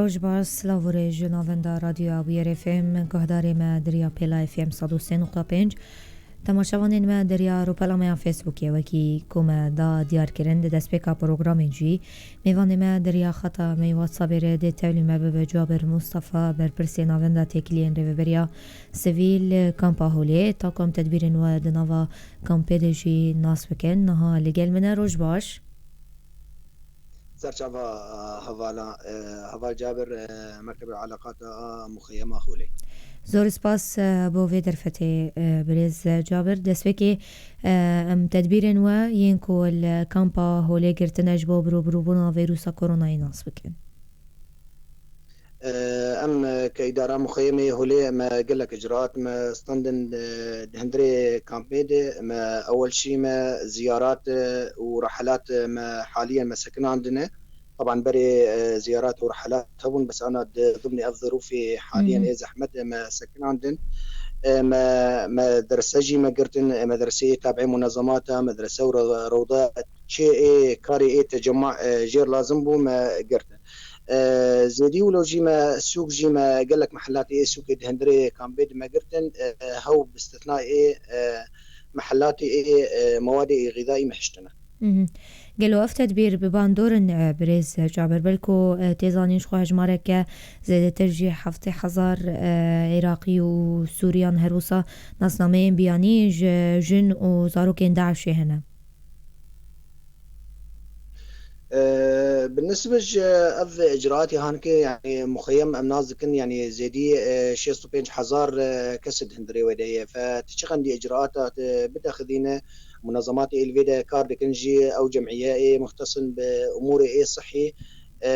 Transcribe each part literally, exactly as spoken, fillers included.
Ji baş silav û rêj ji navenda Radyoya Bûyer F M, guhdarê me di riya pêla F M sed û sê nokta pênc. Temaşevanên me di riya rûpela me ya Facebookê wekî ku me da diyarkirin di destpêka programê jî. Mêvanê me di riya xeta me yê WhatsAppê re dê tevlî me bibe Cabir Mustafa, berpirsê navenda têkiliyên rêveberiya sivîl kampa Holê. Ta ku em tedbîrên we di nava kampê de jî nas bikin. Niha li gel min e, roj baş. Serçava, e, hevala, e, heval Cabir, e, Mektebê Eleqata a Muxeyema Holê. Zor spas, e, bo vê derfetê, e, birêz Cabir. Destpêkê, e, em tedbîrên we yên ku li kampa Holê girtine ji bo birûbirûbûna vîrusa koronayê nas bikin. E, em, e, ke îdara Muxeyemê Holê me gelek icraat me standin, e, di hundirê kampê de me ewel şî me ziyarat, e, û rehelat, e, me haliyen me sekinandine. Taban berê, e, ziyarat û rehelat hebûn, bes ana di dimnê ev zirûfê haliyen Hı hı. ê zehmet, e, me sekinandin. E, me, me derse jî me girtin, e, medreseyê tabiê munezemata, medrese û re-, rewda çê ê karê ê tecema, e, jêr lazim bû me girtin. E, zêdî wilo jî me sûk jî me gelek mehelatê ê sûkê di hundirê kampê di me girtin, e, hew bi îstîsna ê, e, mehelatê ê, e, mewadê ê xîzayî me hiştine. Mhm. Gelo ev tedbîr bi bandor in, e, birêz Cabir? Belko, e, tê zanîn ji xwe hejmareke zêdetir jî heftê hezar, e, Iraqî û Sûriyan her wisa nasnameyên biyanî ji jin û zarokên DAIŞê hene. E, bi nisbet ji ev icraatê hanike, yani muxeyyem em nas dikin, yani zêdî, e, şêst û pênc hezar, e, kes di hundirê wê de ye. Fe ti çi qendî icraata, e, bidexidîne, munezematê ê li vê de kar dikin jî, ew cemîye ê muxtesin bi umûrê ê sihî, e,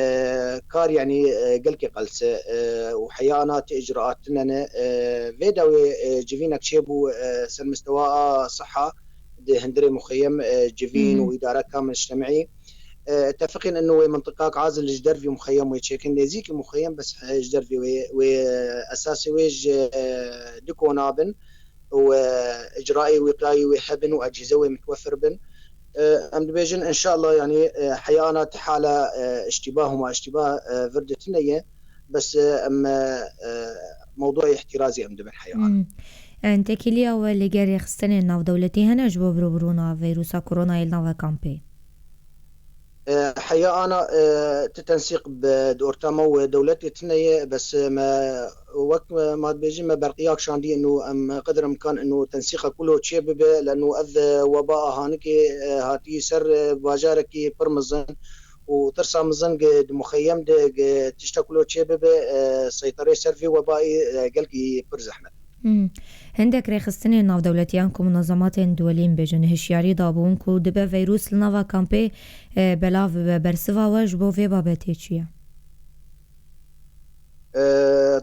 kar, yani, e, gelkê qelse, e, û heya ana ti icraat tune ne. E, vê dawê, e, civînek çêbû, e, ser mistewa a siha di hundirê muxeyyem, e, civîn Hı hı. û îdare kamil îctimai, e, tefiqên inu wê mintiqak azil ji dervî muxeyyem wê çêkin, nêzîkî muxeyyem bes, e, ji dervî wê, wê, e, esasê wê ji, e, du kona bin û, e, icraê wîqayî wê hebin û ecîze wê mitwefir bin. E, em dibêjin, înşallah, yanî, e, heya ana ti hala, e, îştîbah û ma îştîbah, e, vir di tune ye. Bes, e, em, e, e, mewduê îhtîrazî em dibin heya ana. Hmm. Yanî têkiliya we li gel rêxistinên navdewletî hene ji bo birûbirûna vîrusa koronayê li nava kampê? E, heya ana, e, ti tensîq bi, di ortama û dewletê tune ye, bes, e, me, wek me, ma dibêjin, me berqiya kişandî û em qedir imkan û tensîqa kulo çê bibe, leno ev, e, weba a hanikê, e, hatî ser, e, bajarekî pir mizin û tirsa mizin gi, di muxeyyem de gi tişta kulo çê bibe, e, seyterê ser vê webayê, e, gelkî pir zehmet. Hmm. Hindek rêxistinên navdewletiyan ku munezematên duwelî bêjin hişyarî dabûn ku dibe vîrus li nava kampê, e, belav bibe. Bersiva we ji bo vê babetê çi ye? E,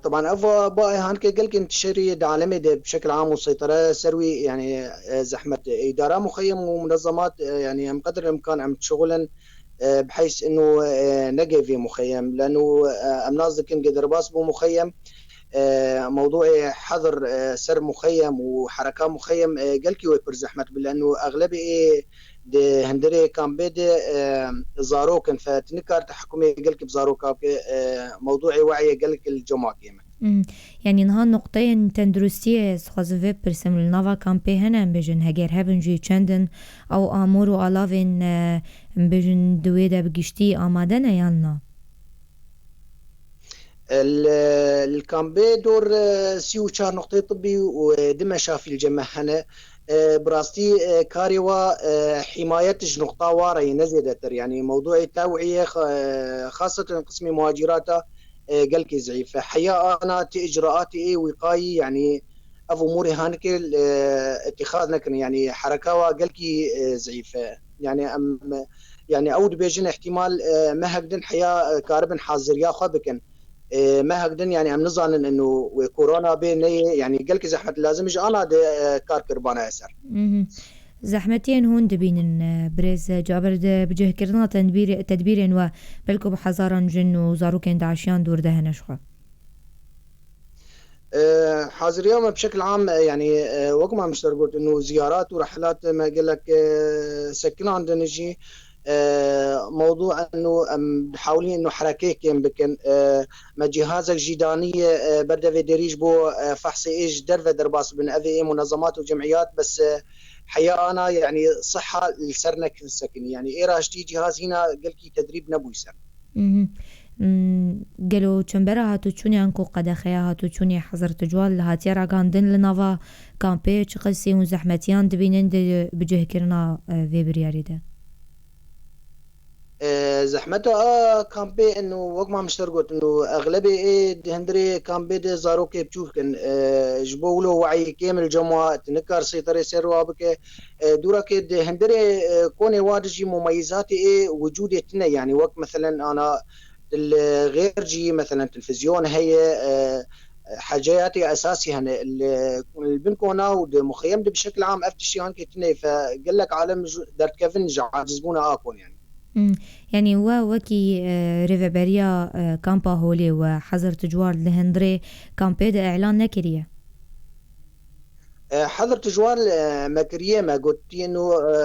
teban ev ba, ba hanike gelkên tişerî di alemê de bi şekil am û seytere ser wî, yani, e, zehmet. Îdara muxeyyem û munezemat, e, yani, em qedir imkan em şixulin, e, bi heys inu, e, negevî muxeyyem. Leno, e, em nas dikin ge derbas bû muxeyyem, e, mewduê hezir, e, ser muxeyyem û hereka muxeyyem, e, gelkî wê pir zehmet bi. Leno exlebê ê di hundirê kampê de, e, zarok in. Fe tu nikar te hikûmê gelkî bi zaroka bike, e, mewduê weyê gelkî li comakê me. Hmm. Yanî niha nuqteyên tenduristiyê ez dixwazim vê bipirsim, li nava kampê hene em bêjin, heger hebin jî çend in, ew amûr û alavên, e, em bêjin di wê de bi giştî amade ne yan na? Li, li kampê dor, e, sî û çar nuqteyê tibbî û, e, du meşafî li cem me hene. E, bi rastî, e, karê wa, e, hîmayet ji nuqta wa re ye, ne zêdetir. Yanî mewduê tewîye, xa-, e, xaseten qismê muhacîrata, e, gelkî zeyîf e. Heya ana ti icraatê ê wîqayî, yanî ev umûrê hanike, e, îtîxaz nekirin. Yanî hereka wa gelkî, e, zeyîf e. Yanî em, yanî ew dibêjin îhtimal, e, mehek din heya, e, karibin haziriya xwe bikin. E, mehek din, yanî em nizanin inu wê korona bê neyê, yanî gelkî zehmet lazim ji ana de, e, kar kiribana ser. Mhm. Zehmetiyên hûn dibînin, e, birêz Cabir, di bicihkirina tedbîr-, tedbîrên we, belku bi hezaran jin û zarokên DAIŞiyan dûr de hene ji xwe? E, haziriya me bi şekil am, e, yanî, e, wek ma mişter got, inu ziyarat û rehelat me gelek, e, sekinandin jî, E, mewdû eno em dihawilîn eno herekeyê kêm bikin. E, me cîhazek jî danî ye, e, ber devê derî ji bo, e, fehsê ê ji derve derbas bibin. Ev ê munezemat û cemiyat bes, e, heya ana, yanî siha li ser nekin sekinî. Yanî ê raştî cîhaz hîna gelkî tedrîb nebûy ser. Mhm. Hmm, gelo çembera hatûçûnê anku qedexeya hatûçûnê Hezret Cuwal li hatiye ragihandin li nava kampê çi qisî hûn zehmetiyan dibînin di bicihkirina, e, vê biryarî de? E, zehmeta a kampê eno wek mamişter got eno exlebê ê di hundirê kampê de zarokê biçûk in. E, ji bo wilo weyî kêm li cem wa tu nikar seyterê ser wa bike. E, dûra ke di hundirê, e, konê wa de jî mumeyizatê ê wicûdê tune, yanî wek meselen ana li xêr jî meselen televîzyon heye, e, heceyatê esasî hene. Li, li bin kona û di muxeyem de bi şekil am ev tiştî hankê tune fe gelek alem ji, derdikevin ji acizbûna a kon yanî. Hmm. Yanî we wekî, e, rêveberiya, e, kampa Holê we Hezret Cuwar li hundirê kampê de îlan nekiriye? E, Hezret Cuwar, e, me kiriye, me gotiye eno, e,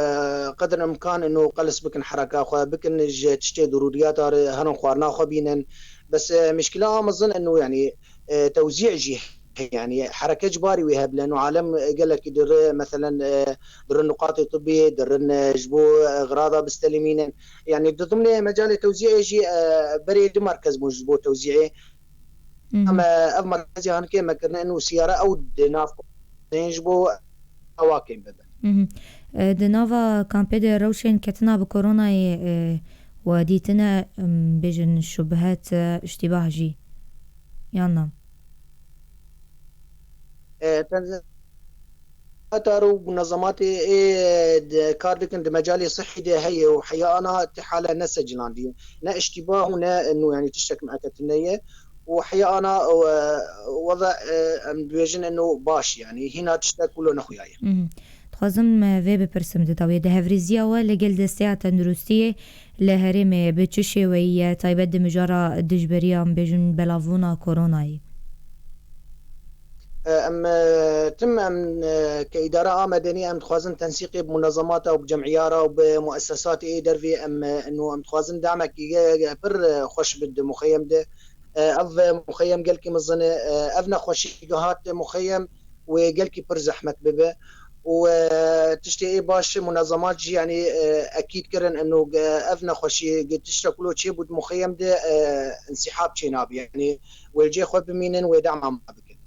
qedir imkan eno qelis bikin hereka xwe, bikin ji tiştê dirûriyata re herin xwarina xwe bînin. Bes, e, mişkila a mezin eno yanî, e, tewzî jî heye, yanî hereke ji barî wê hebile eno alem, e, gelekî dire, meselen, e, dirin nuqatê tibî, dirin, e, ji bo, e, xirada bistelimînin. Yanî di dimnê mecalê tewzîê jî, e, berê du merkez bûn ji bo tewzîê. Mhm. Em, e, ev merkezê hanikê me kirine eno siyare ew di nav tên ji bo ewa kêm bibe. Mhm. E, di nava kampê de rewşên ketina bi koronayê, e, we dîtine, em, bêjin şubhet, e, îştîbah jî? Yan na? E, tenze-, Qatar û munezematê ê, e, de kar dikin di mecalê sihî de heye û heya ana ti hale ne secilandî, ne îştîbah û ne eno yanî tiştek mieke tune ye û heya ana, e, weza, e, em dibêjin eno baş yanî hîna tiştek wilo nexuyaye. Mhm. Dixwazim, e, vê bipirsim di dawiyê de hevrêziya we li gel desteya tenduristiyê li herêmê bi çi şêweyî ye, taybet di mijara dijberiya, em bêjin, belavbûna koronayê? E, em, e, tim em, e, ke îdara a medenî em dixwazin tensîqê bi munezemata û bi cemiyara û bi muessesatê ê dervê em, e, ino em dixwazin damekî ge-, ge-, pir, e, xweş bid di muxeyem de. E, ev, e, muxeyem gelkî mezin e, e, ev nexweşî ge hat muxeyem wê gelkî pir zehmet bibe. Û, e, tiştê ê baş munezemat jî, yanî, e, ekîd kirin, eno, e, ev nexweşî, gi tiştek wilo çêbû di muxeyem de, e, însîhab çênabî, yanî, wê li cê xwe bimînin, wê dema me bikin.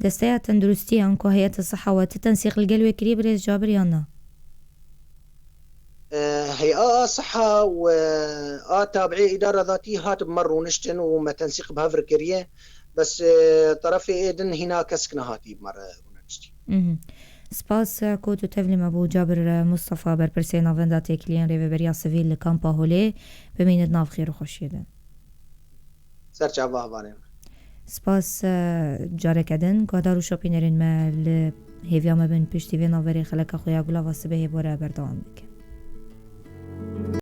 Desteya Tenduristî anku Heyeta Siha we ti tensîq li gel wê kiriye, birêz Cabir, yan na? E, Heya a Siha û, e, a tabiê îdara zatî hat bi me rûniştin û me tensîq bi hev re kiriye. Bes, e, terefê ê din hîna kesk nehatî bi me re rûniştî. Mhm. Spas, e, ku tu tevlî me bû. Cabir, e, Mustafa, berpirsê Navenda Têkiliyên Rêveberiya Sivîl li Kampa Holê, bimînit nav xêr û xweşiyê de. Serçava hevalên me. Spas, e, careke din. Guhdar û şopînerên me li hêviya me bin piştî vê navberê xeleka xwe ya Gulava Sibehê bore berdewam bikin.